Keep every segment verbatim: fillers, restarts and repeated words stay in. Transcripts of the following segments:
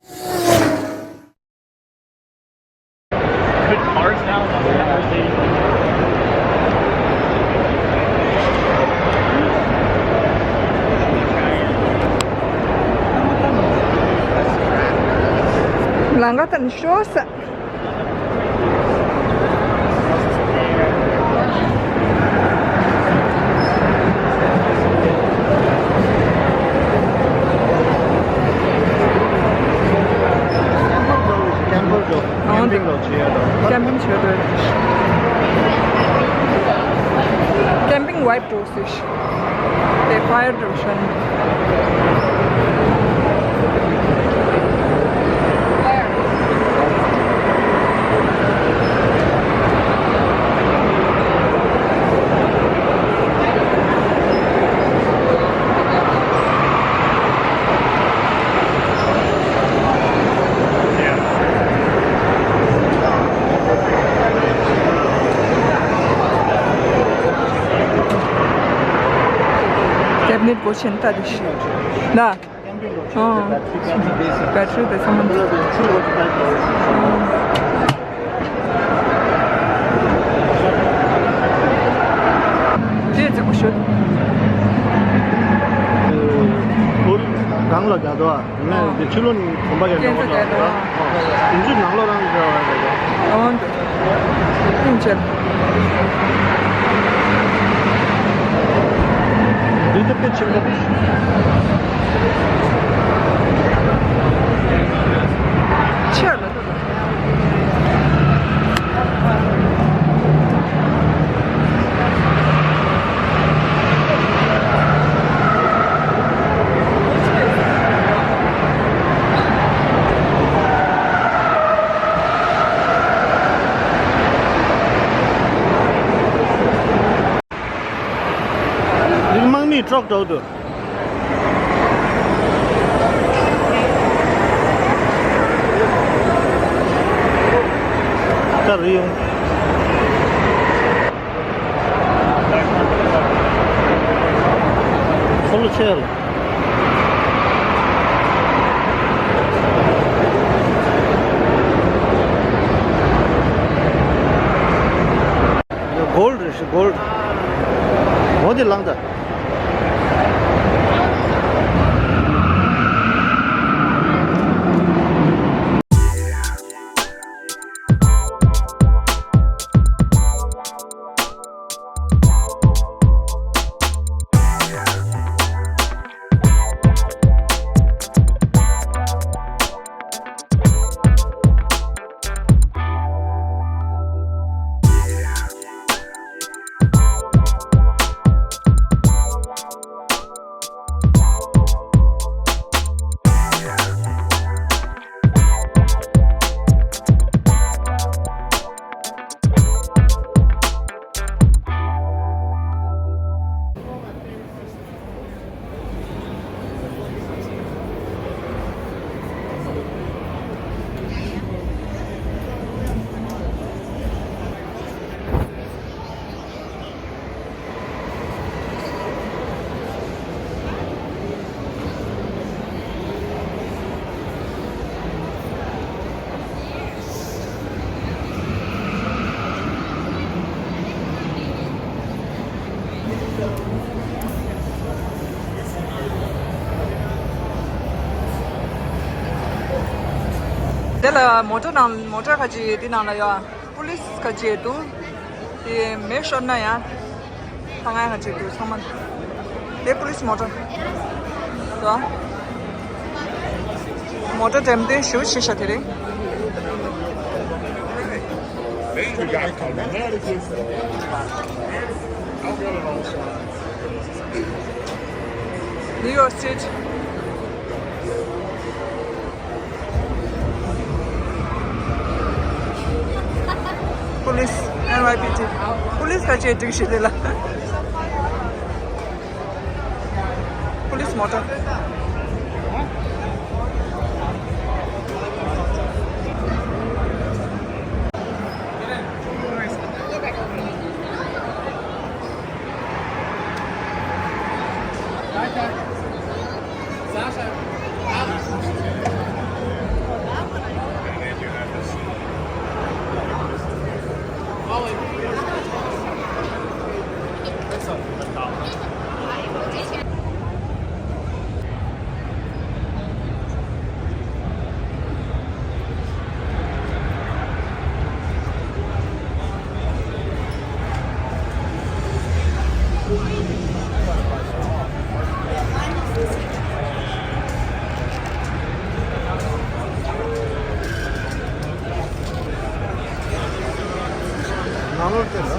Put cars down on the interstate. ལམ་ཁ་དང་ཤོག་ས། ཀེམ་པིང་ལོ་བྱེད་ཡ་དང་། ཀེམ་པིང་བྱེད་འདོད། ཀེམ་པིང་ཝའིབ་འགྲོ་སྲིད། དེ་ཕ་ཡར་འགྲོ་ཤན། ཀེབ་ནེཊ་སྒོ་ཆེན་ལྟ་དེ་ཤི། ན། ཨོ། བེ་ཊི་རི་དེ་ཚང་མ་འདུག་ཅེས་ཅིག་གོ་ཤོད། ཨོ། གང་ལ་རྒྱག་དོ། ང་དེ་ཕྱི་ལོགས་ནས་གོམ་པ་རྒྱག་ནས་འགྲོ་དགོས་འདུག་ཨོ། དེ་ཚོ་ནང་ལོགས་རང་གི་རེད་བ། ཨོ། ཨིན་ཆེ། འདི་ད་དཔེ་ཆེན་པོ་རེད། ཆེ་ལ། འདིར་དམག་མིའི་ཊྲག་འགྲོ་འདུག་ད་རེ་ཡོང་། འཁོར་ལོ་ཆེ་ལ། གོལ་རེད་ཤི་གོལ། འོ་དེ་ལངས་ད། དེ་ལ་མོ་ཊ་ནང་མོ་ཊ་ཁ་ཅིག་དེ་ནང་ལ་ཡོད། པུ་ལིས་ཁ་ཅིག་འདུག་དེ་མེ་ཤོར་ན་ཡང་། ལྷ་ང་ང་ཅིག་དུས་ཚང་མ། དེ་པུ་ལིས་མོ་ཊ། དོ། མོ་ཊ་འགྲེམས་སྟོན་ཞུ་ཤེས་ཤ་དེ་རེད། New York State. Police, N Y P D. Police ཁ་ཆེ་སྒྲིག་ཤི་དེ་ལ། Police མོ་ཊ། ནང་ལོགས་དེ་ལ།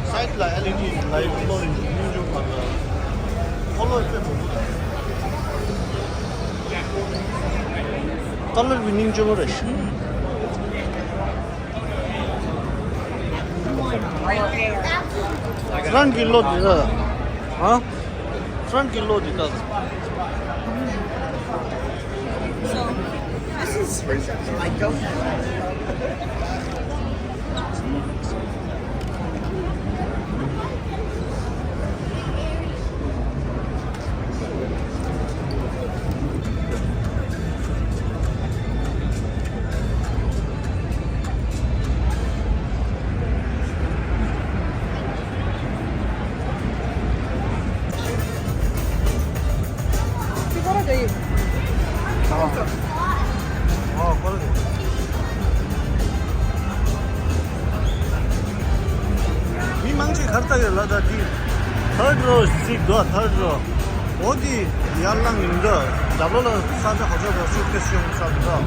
སའིཌ་ལ་ཨེལ་ཨི་ཌི་ལའིཊ་ལོ་ཡིན། སྙིང་རྗེ་པོ་ལ། ཁོ་ལོ་དཔེ་མང་པོ་འདུག་ཀ་ལར་བི་སྙིང་རྗེ་པོ་རེད་ཤག་རང་གི་ལོ་དེ་ལ། ཧ། རང་གི་ལོ་དེ་ལ། So, this is, I don't know. འདི་ཁོ་ར་འདྲ་ཡིན། ཨ། ཨ། ཁོ་ར་འདྲ། མི་མང་ཆེ་གར་ལྟ་ཡོད་ལ། ད་འདི་ཐརཌ་རོ་ཞིག་འདུག་ཐརཌ་རོ། འོ་འདི་ཡར་ལངས་ཡོང་འདུག་རྒྱབ་ལོགས་ལ་ས་ཆ་ག་ཚོད་འདུག་སུཊ་ཀེ་སི་ཡོང་ས་འདུག་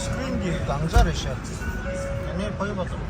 སི་ཀི་རིན་གྱི་དྭངས་ཆ་རེད་ཤག་ངས་ཕ་ཡུལ་པ་ཚོ།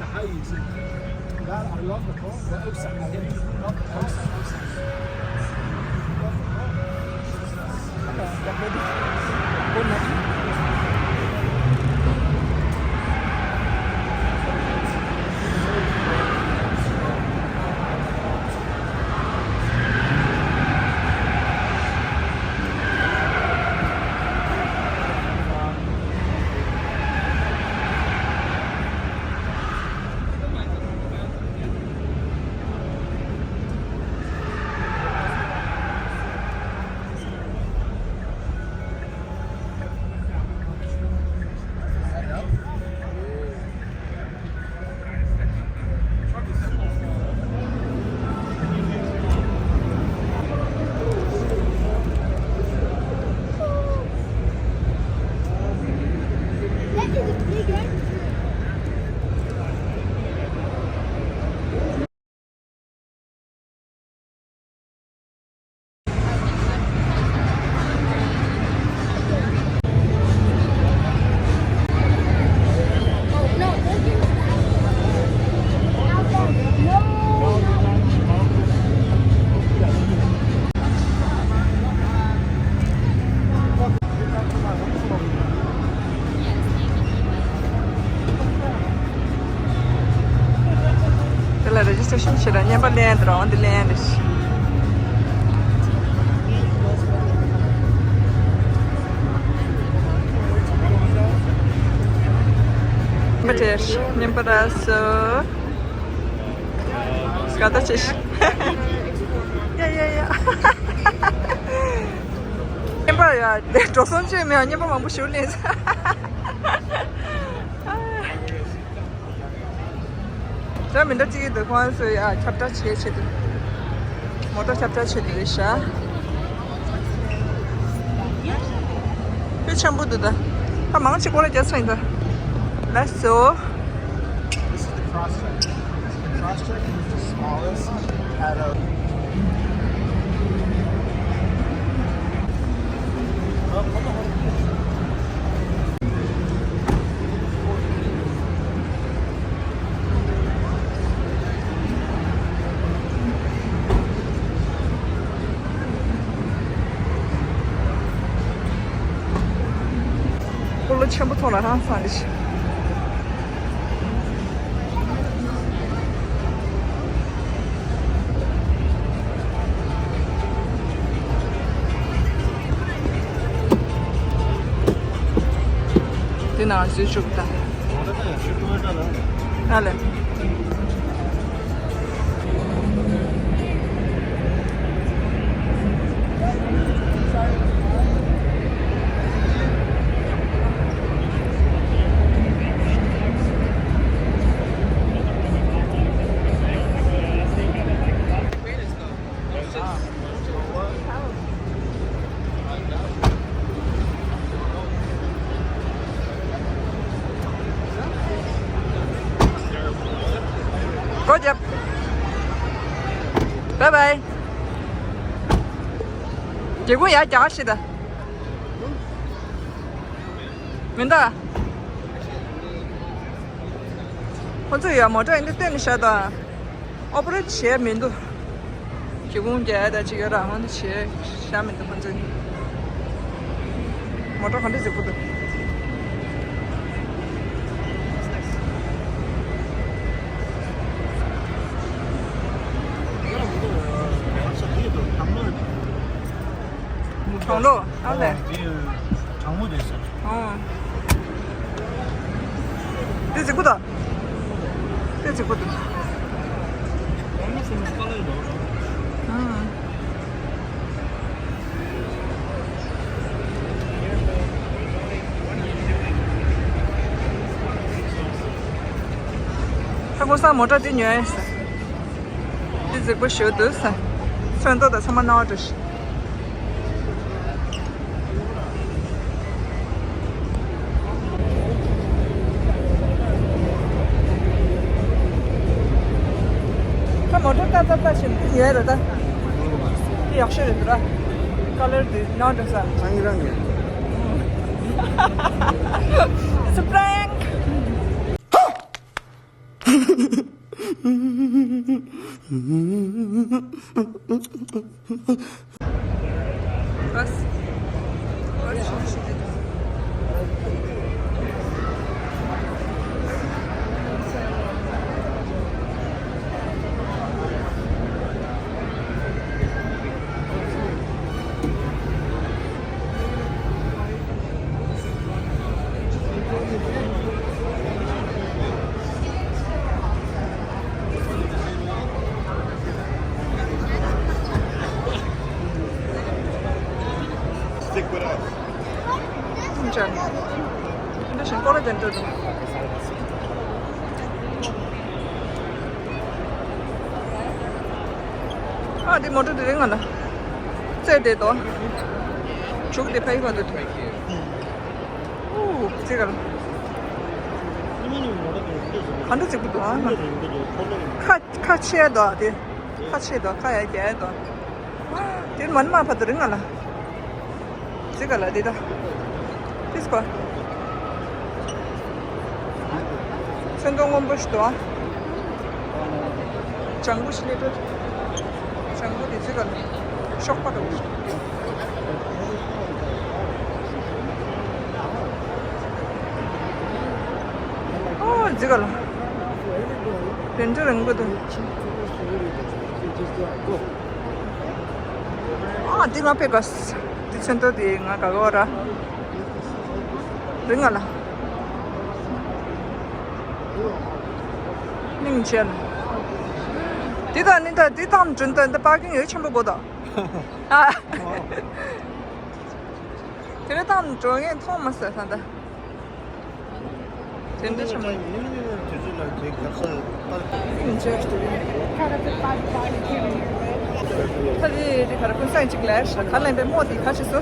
དེ་ལ་རེ་ཇི་སི་ཊེ་ཤན་བྱེད་ར། བརྙན་པར་ལེན་དེ་ར། འོན་ཏེ་ལེན་རེ་ཤི། བརྙན་པར་ར་སོ། དགའ་ད་ཆེ་ཤི། ཡ་ཡ་ཡ། བརྙན་པར་ཡ། འགྲོ་སོང་བཅོས་མེད། བརྙན་པར་མང་པོ་ཞིག་ལེན། ད་མི་འདྲ་གཅིག་གི་འདུག་ཁོང་ཚོས་ཡ་ཁྱབ་བསྒྲགས་བྱེད་ཆེད་དུ། མོ་ཊ་ཁྱབ་བསྒྲགས་བྱེད་དུ་རེད་ཤག་དཔེ་ཆེན་པོ་འདུག་ད། ད་མང་ཆེ་སྐོར་ར་རྒྱག་ཚར་ཡིན་ད། Let's go. This is the cross check. The cross check is the smallest out of སྤོ་ལོ་ཆེན་པོ་ཐོག་ལ་རང་ཚང་རེད། དེ་ནང་བཟོས་བཅུག་ད། ཨ་ལེ། རྒྱལ་ཁོངས་ཡར་རྒྱག་ཤི་ད། མི་འདུག་ཁོ་ཚོས་ཡ་མོ་ཊ་ཡིན་འདི་བཏོན་ནས་བཞག་དང་། ཨོ་པ་རེ་ཊི་བྱས་མི་འདུག་རྒྱལ་ཁོངས་རྒྱག་ཡ་ད་ཅིག་ཡོད་ར་ཧོན་འདི་བྱས་བཞག་མི་འདུག་ཁོ་ཚོས། མོ་ཊ་ག་འདྲ་རྫིག་པོ་འདུག་གྲང་ལོ། ཨ་ལས། གྲང་མོ་རེད་ཟེར། ཨོ། དེ་རྫིག་པོ་འདུག་དེ་རྫིག་པོ་འདུག་ཨང་། ཧ་གོ་ས་མོ་ཊ་དེ་ཉོས་ཡིན་ས། དེ་རྫིག་པོ་ཞེ་པོ་འདུག་ས། ཚོན་མདོག་དང་ཚང་མ་སྣང་བ་འགྲོ་ཤི། ཁ་མོ་ཊ་ཏག་ཏག་ཏག་བྱེད་འདི་ཡོད་རེད་ད། འདི་ཡག་ཤོས་རེད་འདུག་ར། ཀ་ལར་འདི་ནང་འགྲོ་ས། ཨང་ཡི་རང་ཡོད། It's a prank. Stick with us. ཨ་འདི་མོ་ཊ་དེ་རིང་ང་ལ་རྩེ་བསྡད་དོ། ཇུག་དེ་ཕ་ཡི་བ་དུ་ཐོན། ཨུ་ཙི་ག་ལ། ག་འདྲ་རྫིག་པོ་འདུག་ཨ། ཁ་ཁ་ཕྱེ་དོ་དེ། ཁ་ཕྱེ་དོ་ཁ་ཡ་རྒྱ་ཡ་དོ། དེ་མ་ནི་མ་ཕ་དུ་རིང་ང་ལ། ཙི་ག་ལ་དེ་ད། ཏིས་པ། ཚོན་མདོག་སྔོན་པོ་ཞིག་འདུག་ཨ། ལྗང་གུ་ཞིག་སླེབས་འགྲོ། ལྗང་གུ་དེ་ཙི་ག་ལ། གཤོག་པ་འདྲ་པོ་ཞིག་ཨོ་ཙི་ག་ལ། དེ་འདྲ་རིང་པོ་འདུག་ཨ་འདི་ང་ཕེབས་དགོས། འདི་ཚོན་མདོག་འདི་ང་དགའ་གི་ཡོད་ར། རིང་ང་ལ། སྙིང་རྗེ་ལ། འདི་དང་ནི་ད་འདི་དང་མཇུན་ད་འདི་པར་ཀིང་ཡོད་ཆེན་པོ་དགོས་དོ། ཨ། དེ་རིང་དང་འགྲོ་ངས་མཐོང་མ་ཟེར་ད་ད། དེ་འདྲ་ཆེན་པོ། ཁ་རེ་རེ་ག་རེ་ཀུན་སང་གཅིག་ལས་ག་ལས་པའི་རྨོ་དེ་ཁ་ཆེ་སོ།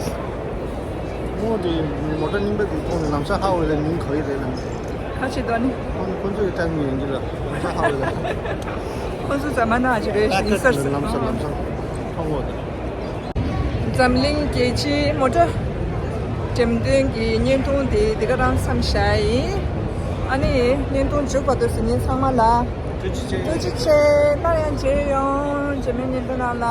རྨོ་དེ་མོ་ཊ་རྙིང་པ་དེ་མཐོང་ནས་ལམ་སང་ཧ་གོ་ལ་མིང་ག་རེ་རེད་ལ། ཁ་ཆེ་དོ་ནི། ཁོང་ཁོང་ཚོའི་ཏང་ཡོན་གྱི་ལ་ལམ་སང་ཧ་གོ་ལ། ཁོང་ཚོ་ཟ་མ་ན་ཅི་རེད་ཞིག་ཡིན་ས་རེད། ལམ་སང་ལམ་སང་མཐོང་གོ། འཛམ་གླིང་རྒྱལ་སྤྱིའི་མོ་ཊ་འགྲེམས་སྟོན་གྱི་བརྙན་ཐུང་དེ་འདི་ག་རང་མཚམས་བཞག་ཡིན། ཨ་ནི་བརྙན་ཐུང་མཇུག་བར་དུ་གཟིགས་མཁན་ཚང་མ་ལ་ཐུགས་རྗེ་ཆེ། ཐུགས་རྗེ་ཆེ། སླར་ཡང་མཇལ་ཡོང་། རྗེས་མའི་བརྙན་ཐུང་ནང་ལ།